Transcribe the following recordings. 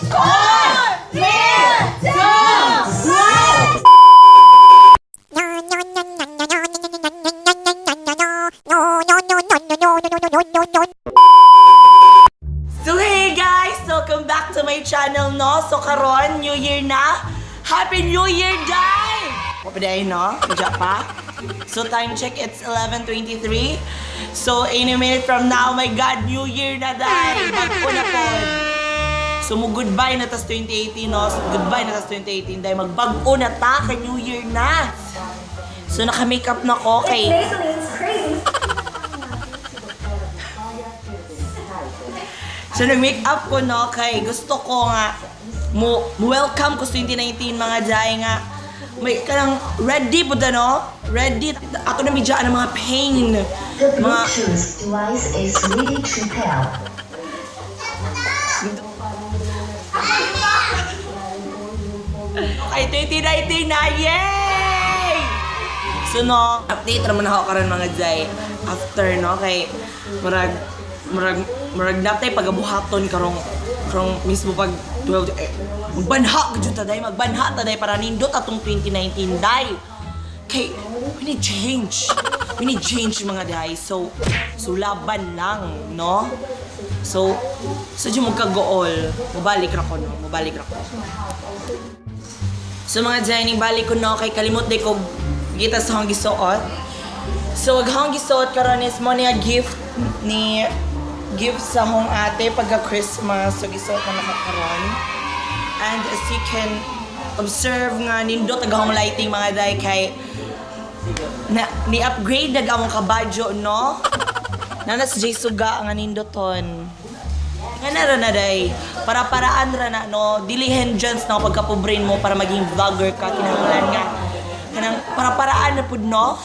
4, 3, 2, 1! So hey guys! Welcome back to my channel, no? So karon, New Year na! Happy New Year, day! Papaday, no? Medyo pa. So time check, it's 11:23. So any minute from now, my God, New Year na, day! Bago na po. So mo goodbye na tas 2018, no? So, goodbye na tas 2018, day. Magbag-o na ta, kay New Year na! So naka-makeup na ko kay... So nag-make up ko, no, kay gusto ko nga mo welcome ko sa 2019, mga jay, nga may kanang ready po ta, no? Ready ato na medya ang mga pain. The Mga Bluetooth device is ready to pair. Okay, 2019 na, yay! So no, update naman ako karon, mga jay. After, no, kay murag murag murag natay pagabuhaton karong karong mismo pag 12 eh, magbanha gyud ta day, magbanha ta day para nindot atong 2019, day. Kay we need change. We need change, mga day. So laban lang, no? So di mo kagool. Mobalik ra ko, no. Mobalik ra ko. So mga Jenny, balik ko, no, kay kalimot day ko kita sa akong gisuot. So ag akong gisuot karon is mo niya gift ni gift sa akong ate pagka Christmas. So gisuot na nako karon. And as you can observe nga nindot ag akong lighting, mga day, kay na ni-upgrade nag among kabadyo, no? Nana si Jay Suga nga nindoton. Nga na ra na day. Para-paraan ra na, no? Dili hindrance na pagka-pobrain mo para maging vlogger ka. Kinahanglan nga. Kanang para-paraan na pud, no?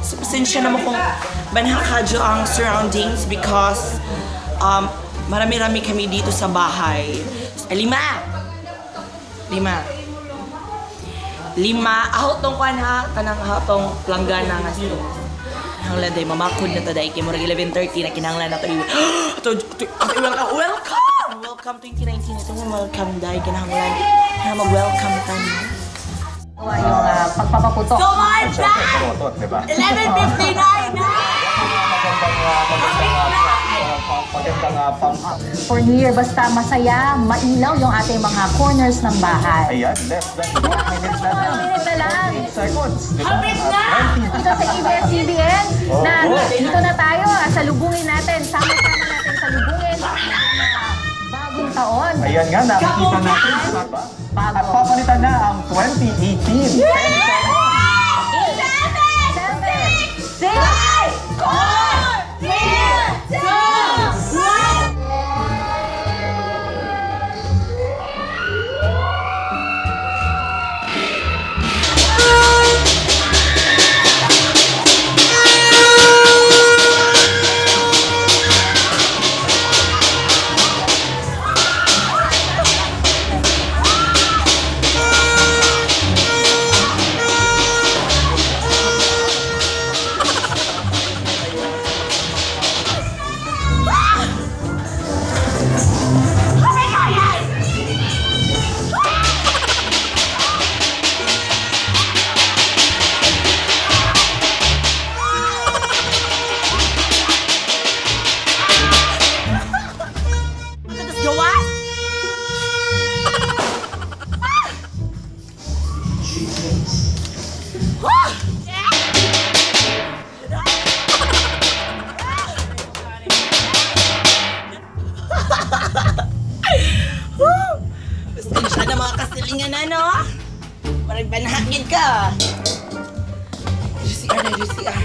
So, pasensya na mo kung banha kadyo ang surroundings because marami-rami kami dito sa bahay. Ay, lima! Lima. Lima. Aho tong kwan ha. Kanang aho tong planggana nga kinahanglan day mamakod na ta day kay murag 11:30 na kinahanglan na to i ato ato ato welcome, welcome, welcome 2019 ito mo, welcome day, kinahanglan na mag-welcome ta ni Yung pagpapaputok. So my Siyempre, God! purotot, di ba? 11:59 na! Magandang, magandang, magandang, For New Year, basta masaya, mailaw yung ating mga corners ng bahay. Ayan, less than 4 minutes na lang. Minute na lang. 8 seconds, di ba? Hapit na! At 20. Dito sa ABS-CBN, na dito na tayo, salubungin natin, sama-sama natin salubungin ang bagong taon. Ayan nga, nakikita natin sa ba? Bago. At papalitan na ang 2018. 7, 6, 4, 3, 2, 1! Matatas gawas! Ah! Ah! Pasensya na mga kasilingan na, no? Parang banhangin ka. GCR na, GCR.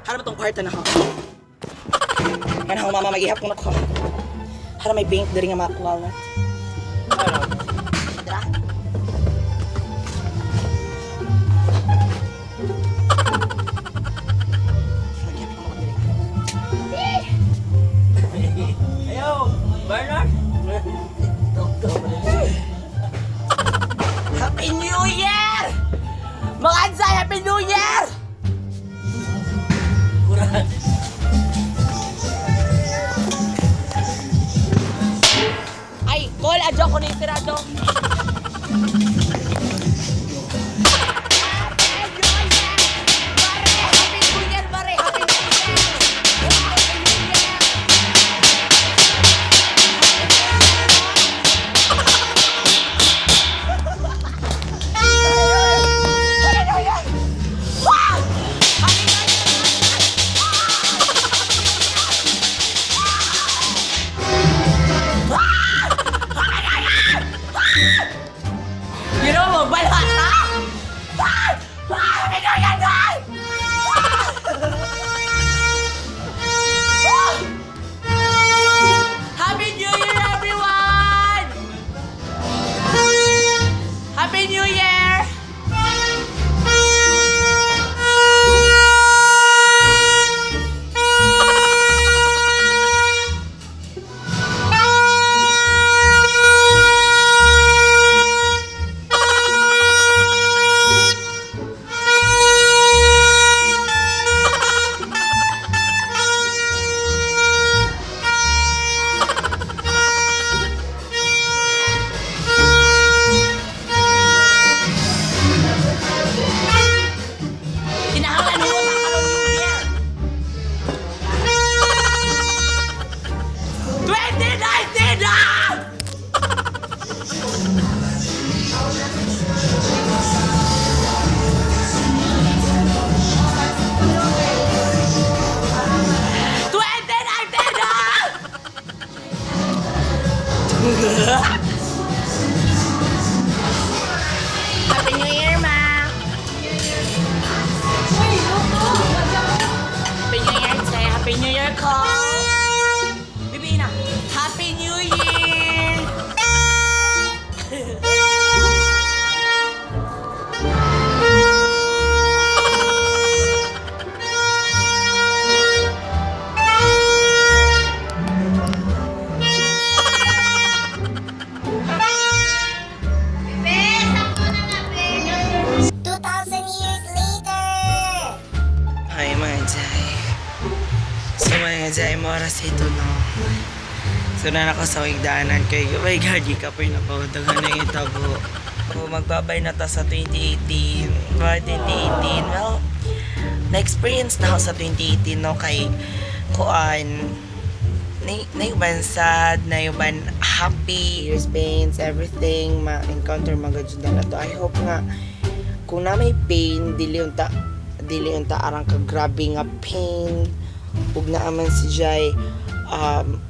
Harap itong kwarto na ko. Kana ako mama mag-ihap ko na ko. Hara may bank diri nga mga wallet. Dra. Mag-ihap ko diri. 2019 na! 2019 na! Happy New Year, Ma! Happy New Year, Che! Happy New Year, ko! Bibi na! Happy New Year! 2,000 years later. Hi, mga Jai. So, mga Jai, oras ito, no? So, na ako sa wigdaanan kay, oh my God, di ka pa yung napawadagan na itabo. So, magbabay na ta sa 2018. Bye, 2018. Well, na-experience na ako sa 2018, no? Kay, kuan, na sad, na uban happy, years pains, everything, ma-encounter mga jud na to. I hope nga, kung na may pain, dili unta arang ka grabe nga pain ug naa man si Jai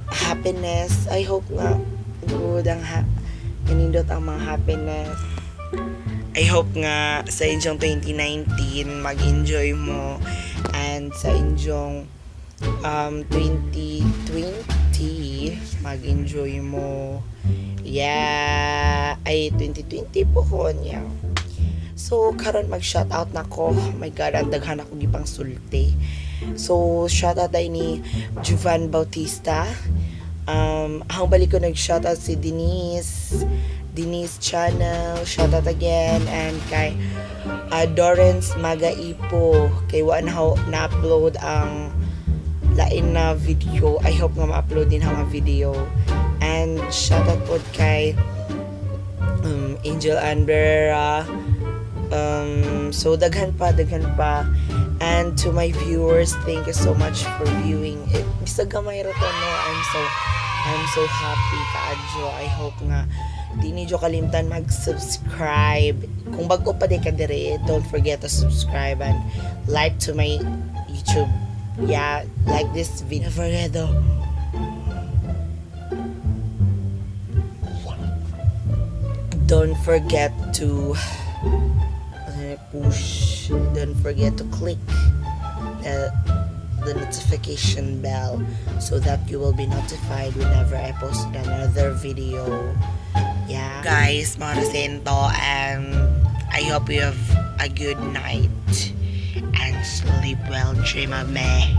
happiness. I hope nga good ang kanindot ang mga happiness. I hope nga sa inyong 2019 mag-enjoy mo and sa inyong 2020 mag-enjoy mo. Yeah, ay 2020 po ko niya. So, karon mag-shoutout na ko. Oh my God, ang daghan ako gipang sulti. So, shoutout ay ni Juvan Bautista. Ang balik ko nag-shoutout si Denise. Denise Channel. Shoutout again. And kay Dorence Magaipo. Kay wa na na-upload ang lain na video. I hope nga ma-upload din ang video. And shoutout po kay Angel Anbera. So daghan pa, daghan pa. And to my viewers, thank you so much for viewing it. Bisag gamay ra to, no? I'm so happy kaadyo. I hope nga di ninyo kalimtan mag-subscribe. Kung bago pa di ka dire, don't forget to subscribe and like to my YouTube. Yeah, like this video. Don't forget though. Don't forget to push. Don't forget to click the notification bell so that you will be notified whenever I post another video. Yeah. Guys, Maracento, and I hope you have a good night and sleep well. Dream of me.